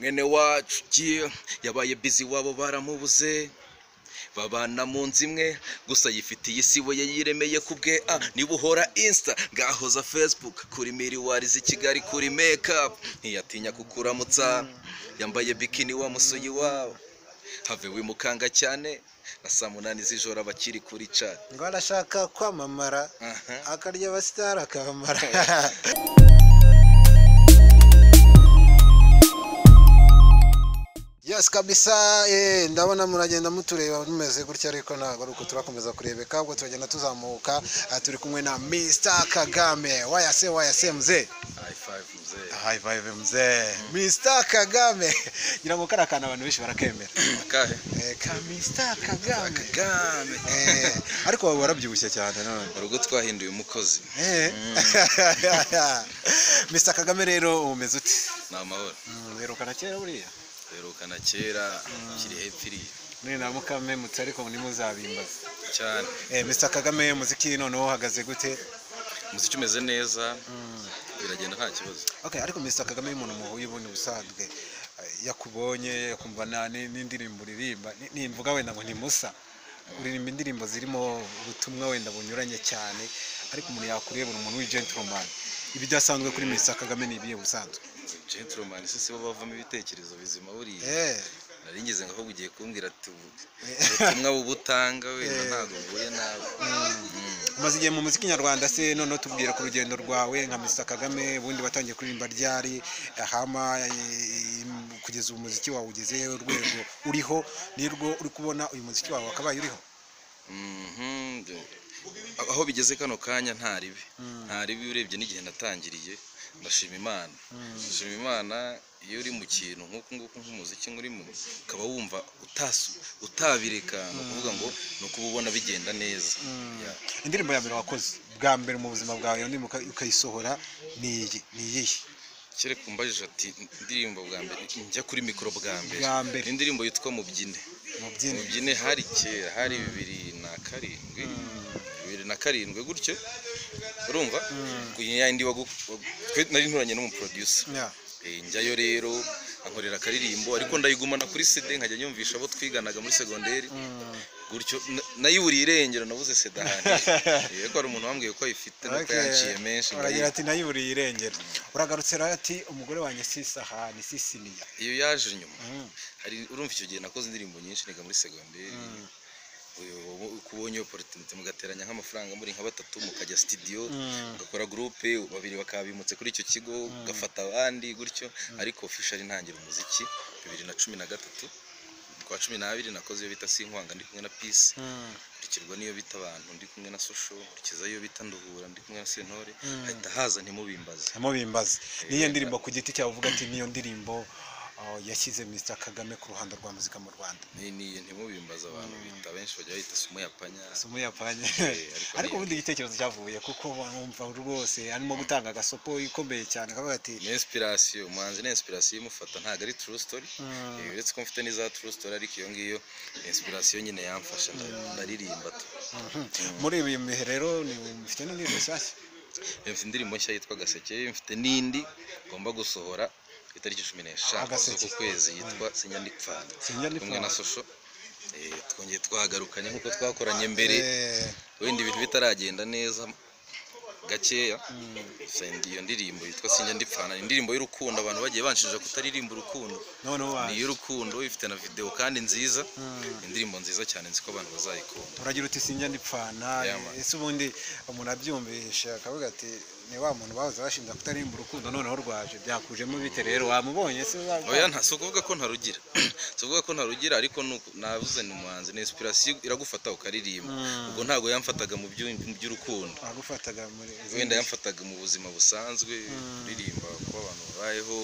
Mwene wacu yabaye busy, wabo baramubuze, babana mu nzu imwe gusa, yifitiye isi we yayiremeye ku bwe. Niba uhora Insta, ngahoza Facebook, kuri miriwari z'i Kigali, kuri makeup, ntiyatinya kukuramutsa yambaye bikini. Wa musuyi wawe have wimukanga cyane na saa 8 z'ijoro abakiri kuri chat. Ngo arashaka kwamamara, akarya abasitari akamamara. Yes kabisa, ndabona muragenda mutureba mumeze gutya, ariko ntabwo ari uko turakomeza kurebeka, ubwo turagenda tuzamuka. Turi kumwe na Mr Kagame. Wayase wayase mzee. High five mzee. High five mzee. Mr Kagame, ngira ngo kari akantu abantu benshi barakemera. Kahe? Ka Mr Kagame. Kagame. Ariko wawe warabyibushye cyane none. Urugo twahinduye umukozi. Mr Kagame rero, umeze ute? Ni amahoro. Uherukana kera buriya. Duherukana kera, kiri hepfo iriya. None na mukame mutse, ariko ntimuzabimbaze. Cyane. Mr Kagame, umuziki noneho uhagaze gute? Umuziki umeze neza, biragenda nta kibazo. Okay, ariko Mr Kagame, umuntu muhuye ubundi busanzwe, yakubonye akumva n'indirimbo uririmba, nimvuga wenda ngo ntimusa, uririmba indirimbo zirimo ubutumwa wenda bunyuranye cyane, ariko umuntu yakurebera umuntu w'igentleman. Ibidasanzwe kuri Mr Kagame ni ibihe busanzwe? Gentleman si bo bavamo ibitekerezo bizima buriya. Nari ngize ngo ahubwo ugiye kumbwira ati ubutumwa bubutanga wenda ntabwo mvuye nawe. Umaze igihe mu muziki nyarwanda se, noneho tubwira ku rugendo rwawe nka Mr Kagame. Ubundi watangiye kuririmba ryari, hama kugeza ubu umuziki wawe ugeze urwego uriho, nirwo uri kubona uyu muziki wawe wakabaye uriho? Aho bigeze kano kanya nta ribi, nta ribi urebye n'igihe natangiriye. Ndashima Imana, ndashima Imana. Iyo uri mu kintu nk'uku nguku, nk'umuziki urimo, ukaba wumva utabireka, ni ukuvuga ngo ni ukuba ubona bigenda neza. Yeah. Indirimbo ya mbere wakoze bwa mbere mu buzima bwawe, iyo ndirimbo ukayisohora, ni iyi, ni iyihe? Kereka umbajije ati indirimbo bwa mbere njya kuri mikoro bwa mbere. Bwa mbere. Ni indirimbo yitwa Mubyine. Mubyine. Mubyine, hari kera, hari 2007, 2007 gutyo. Urumva ya yindi twe nari nturanye n'umuproducer. Njyayo rero ankorera akaririmbo, ariko ndayigumana kuri CD, nkajya nyumvisha abo twiganaga muri segonderi gutyo. Nayiburiye irengero, nabuze CD ahantu. Ariko hari umuntu wambwiye ko ayifite nuko yanciye menshi. Uragira ati nayiburiye irengero. Uragarutse rero ati umugore wanjye si isahani, si isiniya. Iyo yaje nyuma. Hari, urumva icyo gihe nakoze indirimbo nyinshi niga muri segonderi. Uko ubonye opportunity mugateranya nk'amafaranga muri nka batatu, mukajya studio, mugakora groupe, babiri bakaba bimutse kuri icyo kigo, ugafata abandi gutyo. Ariko officially ntangira umuziki 2013 kwa 12, nakoze iyo bita Sinkwanga ndi kumwe na Peace, nkurikirwa n'iyo bita Abantu ndi kumwe na Social, nkurikiza iyo bita Nduhura ndi kumwe na Sentore, hahita haza Ntimubimbaze. Ntimubimbaze. Niyo ndirimbo ku giti cyawe uvuga ati niyo ndirimbo yashyize Mr Kagame ku ruhando rwa muzika mu Rwanda? Ni Ntimubimbaze. Abantu bita, benshi bajya bayita Sumu ya Panya. Sumu ya Panya. Ariko Ariko ubundi igitekerezo cyavuye kuko wumva rwose arimo gutanga agasopo ikomeye cyane, akavuga ati ni inspiration, umuhanzi ni inspiration imufata, ntabwo ari true story. Uretse ko mfite n'iza true story, ariko iyo ngiyo ni inspiration nyine yamfasha ndaririmba tu. Muri ibi bihe rero ni mufite n'indirimbo nshyashya? Mfite indirimbo nshya yitwa Gaseke, mfite n'indi ngomba gusohora ku itariki 15 Agaseke. z'uku kwezi yitwa Sinyandipfana. Sinyandipfana. Kumwe na Sosho. Twongeye twagarukanye nk'uko twakoranye mbere, wenda ibintu bitaragenda neza gakeya. Gusa iyo ndirimbo yitwa Sinyandipfana ni indirimbo y'urukundo. Abantu bagiye banshinja kutaririmba urukundo. Noneho Ni waje. iy'urukundo, ifite na video kandi nziza, indirimbo nziza cyane, nzi ko abantu bazayikunda. Uragira uti Sinyandipfana. Yeah, man. Ese ubundi umuntu abyumvishe akavuga ati ni wa muntu bahoze bashinja kutaririmba urukundo, noneho rwaje, byakujemo bite rero? Wamubonye se? Oya, nta, si ukuvuga ko ntarugira, si ukuvuga ko ntarugira, ariko navuze ni umuhanzi, ni inspiration iragufata ukaririmba. Ubwo ntabwo yamfataga mu by'urukundo. Agufataga muri Wenda yamfataga mu buzima busanzwe, kuririmba kuba abantu babayeho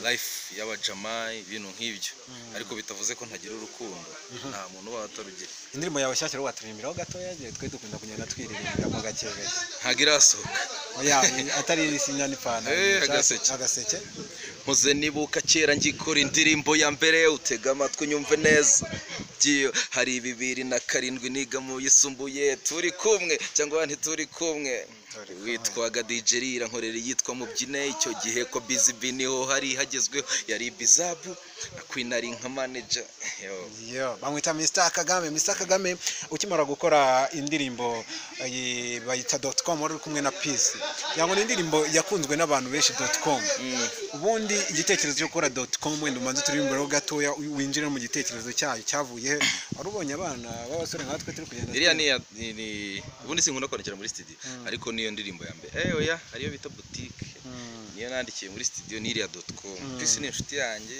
life y'abajama, ibintu nk'ibyo, ariko bitavuze ko ntagira urukundo. Nta muntu uba atarugira. Indirimbo yawe nshyashya rero waturirimbiraho gatoya, igihe twe dukunda kugenda twiririmbiramo gake gake. Ntabwo irasohoka. Oya, atari Sinyandipfana. Agaseke. Agaseke. Mpoze nibuka kera ngikora indirimbo ya mbere, utega amatwi unyumve neza. Giyo, hari 2007 niga mu yisumbuye, turi kumwe cyangwa ntituri kumwe. Witwaga DJ Rira nkorera yitwa Mubyine, icyo gihe ko Busy Bee niho hari hagezweho, yari Bizabu na Queen ari nka manager. Yo, bamwita Mr Kagame. Mr Kagame, ukimara gukora indirimbo bayita .com wari uri kumwe na Peace, yango ni indirimbo yakunzwe n'abantu benshi .com. Ubundi igitekerezo cyo gukora .com, wenda umanze turirimbeho gatoya winjire mu gitekerezo cyayo, cyavuye he? Wari ubonye abana b'abasore nkatwe turi kugenda Iriya ni ubundi sinkunda kwandikira muri studio, ariko niyo ndirimbo ya mbere, oya, ariyo bita Boutique, niyo nandikiye muri studio, ni iriya .com. Peace ni inshuti yanjye,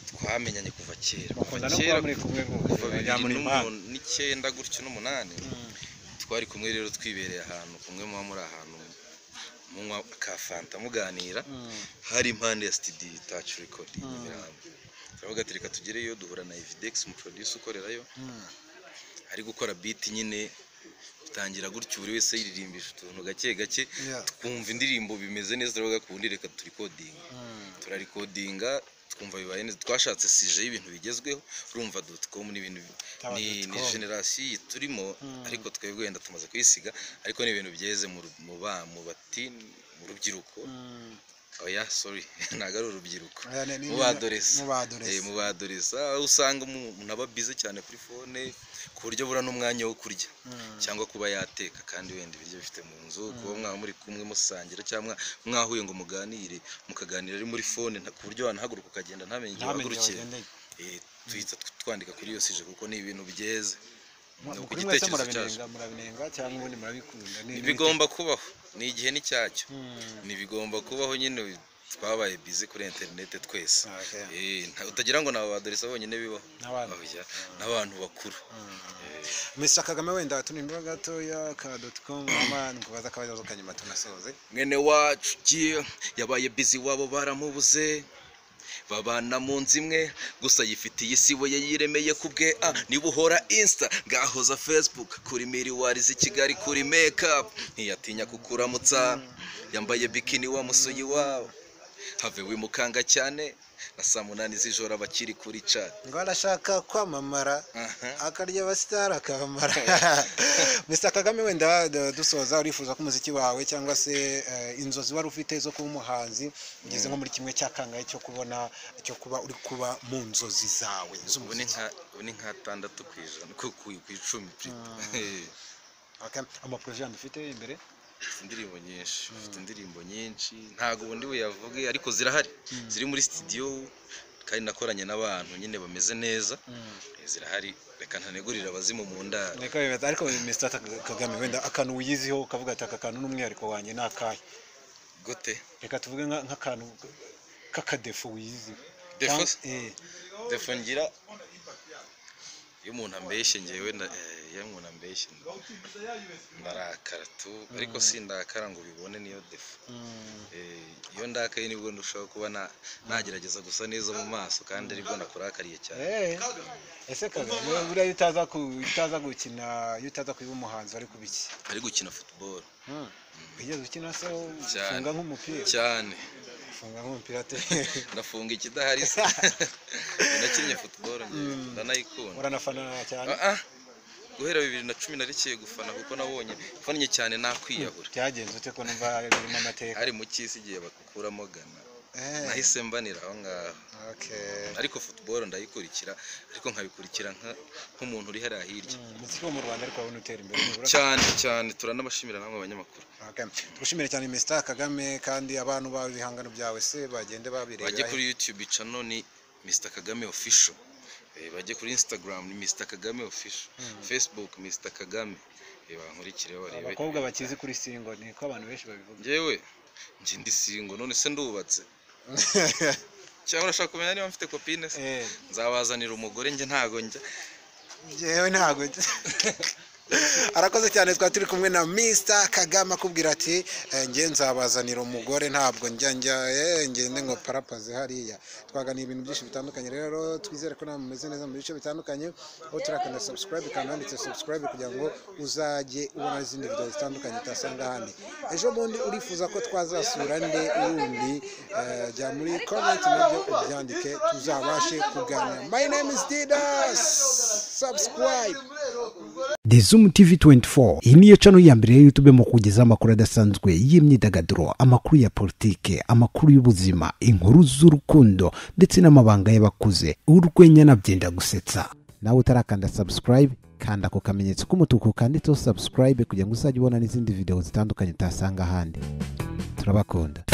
twamenyanye kuva kera, Mukunda no kuba muri kumwe rwose, kuva wagira ngo ni impanga. 2009 gutyo n'umunani twari kumwe. Rero twibereye ahantu kumwe, muba muri ahantu munywa ka fanta muganira, hari impande ya studio Touch Record i Nyamirambo. Turavuga ati reka tugereyo, duhura na Evidex, umuproducer ukorerayo, ari gukora beat nyine. Bitangira gutyo, buri wese yiririmbisha utuntu gake gake, twumva indirimbo bimeze neza, turavuga ku wundi reka turikodinga. Turarikodinga, twumva bibaye neza. Twashatse sujet y'ibintu bigezweho. Urumva .com ni ibintu Aba ni .com. generation iyi turimo, ariko twebwe wenda tumaze kuyisiga, ariko ni ibintu byeze mu ru- mu ba mu bati mu rubyiruko. Oya, sorry, ntabwo ari urubyiruko, Oya, mu badoresa. Mu badoresa. Mu badoresa, aho usanga umuntu aba busy cyane kuri phone, ku buryo abura n'umwanya wo kurya cyangwa kuba yateka, kandi wenda ibiryo bifite mu nzu, kuba mwaba muri kumwe musangira cyangwa mwahuye ngo muganire, mukaganira ari muri phone, ku buryo wanahaguruka ukagenda ntamenye igihe Ntamenye igihe wahagurukiye. wagendeye. Tuhita twandika kuri iyo sujet kuko ni ibintu byeze. Ni uko Kuri mwese igitekerezo cyaje. murabinenga cyangwa ubundi murabikunda? Bigomba kubaho, ni igihe n'icyacyo, ntibigomba kubaho nyine. Twabaye busy kuri internet twese. Utagira ngo ni abadoresa bonyine bibaho. N'abandi. Oya, n'abantu bakuru. Mr Kagame, wenda turirimbeho gatoya ka .com, hama nkubaza akabazo kanyuma tunasoze. Mwene wacu yeah, yabaye busy, wabo baramubuze, babana mu nzu imwe gusa, yifitiye isibo ye yiremeye ku bwe. Niba uhora insta, ngahoza Facebook, kuri miriwari z'i Kigali, kuri makeup, ntiyatinya kukuramutsa yambaye bikini. Wa musuyi wawe have wimukanga cyane, na saa 8 z'ijoro abakiri kuri chat. Ngo arashaka kwamamara, akarya abasitari akamara. Mr Kagame, wenda dusoza, urifuza ko umuziki wawe cyangwa se inzozi wari ufite zo kuba umuhanzi, ugeze nko muri kimwe cya kangahe cyo kubona, cyo kuba uri kuba mu nzozi zawe Ubu ni z'umuziki? Ubu ni nka 6% ku 10 plutôt. Okay. Amaprojet yandi ufite imbere? Mfite indirimbo nyinshi, mfite indirimbo nyinshi, ntabwo ubundi buyavuge, ariko zirahari, ziri muri studio, kandi nakoranye n'abantu nyine bameze neza. Zirahari, reka ntanegurira abazimu mu ndaro. Niko bimeze. Ariko Mr Kagame, wenda akantu wiyiziho ukavuga ati aka kantu n'umwihariko wanjye ni akahe? Gute? Reka tuvuge nk'akantu k'akadéfaut wiyiziho. Défaut se? Cyangwa Défaut ngira, iyo umuntu ambeshye ngewe iyo umuntu ambeshye ndarakara tu, ariko sindakara ngo ubibone, niyo défaut. Iyo ndakaye nibwo ndushaho kuba nagerageza gusa neza mu maso, kandi aribwo nakurakariye cyane. Ese Kagame, buriya iyo utaza gukina, iyo utaza kuba umuhanzi, wari kuba iki? Ari gukina football. Wigeze ukina se? Cyane. Ufunga nk'umupira? Cyane. Ufunga nk'umupira te? Ndafunga ikidahari se. Nakinnye football njyewe, ndanayikunda. Uranafana cyane? Ah, ah. Guhera 2010 narekeye gufana, kuko nabonye mfannye cyane nakwiyahura. Byagenze ute ko numva birimo amateka? Ari mu cy'isi igihe bakuramo Gana, nahise mbanira aho ngaho. Ariko football ndayikurikira, ariko nkabikurikira nk'umuntu uri hariya hirya. Umuziki wo mu Rwanda ariko wabona utera imbere nibura? Cyane cyane, turanabashimira namwe abanyamakuru. Okay. Tugushimire cyane Mr Kagame, kandi abantu bawe ibihangano byawe se bagende babireba? Bajye kuri YouTube channel ni Mr Kagame Official. Bajye kuri Instagram ni Mr Kagame Official, Facebook Mr Kagame. Bankurikire barebe. Abakobwa bakizi kuri single, niko abantu benshi babivuga. Njyewe njye ndi single, none se ndubatse? Cyangwa urashaka kumenya niba mfite copine se? Nzabazanira umugore, njye ntago njya. Njyewe ntabwo. Arakoze cyane, twari turi kumwe na Mr Kagame, akubwira ati njye nzabazanira umugore, ntabwo njya ngende ngo parapaze hariya. Twaganiye ibintu byinshi bitandukanye. Rero twizere ko nawe mumeze neza mu bice bitandukanye aho turakanda subscribe, kandi handitse subscribe kugira ngo uzajye ubona izindi video zitandukanye utasanga ahandi. Ejo bundi urifuza ko twazasura nde urundi? Jya muri comment nabyo ubyandike, tuzabashe kuganira. My name is Didas. Subscribe. The Zoom TV 24, iyi niyo channel ya mbere ya YouTube mu kugezaho amakuru adasanzwe y'imyidagaduro, amakuru ya politike, amakuru y'ubuzima, inkuru z'urukundo ndetse n'amabanga y'abakuze, urwenya na byenda gusetsa. Nawe utarakanda subscribe, kanda ku kamenyetso k'umutuku kanditseho subscribe kugira ngo uzajye ubona n'izindi video zitandukanye utasanga ahandi. Turabakunda.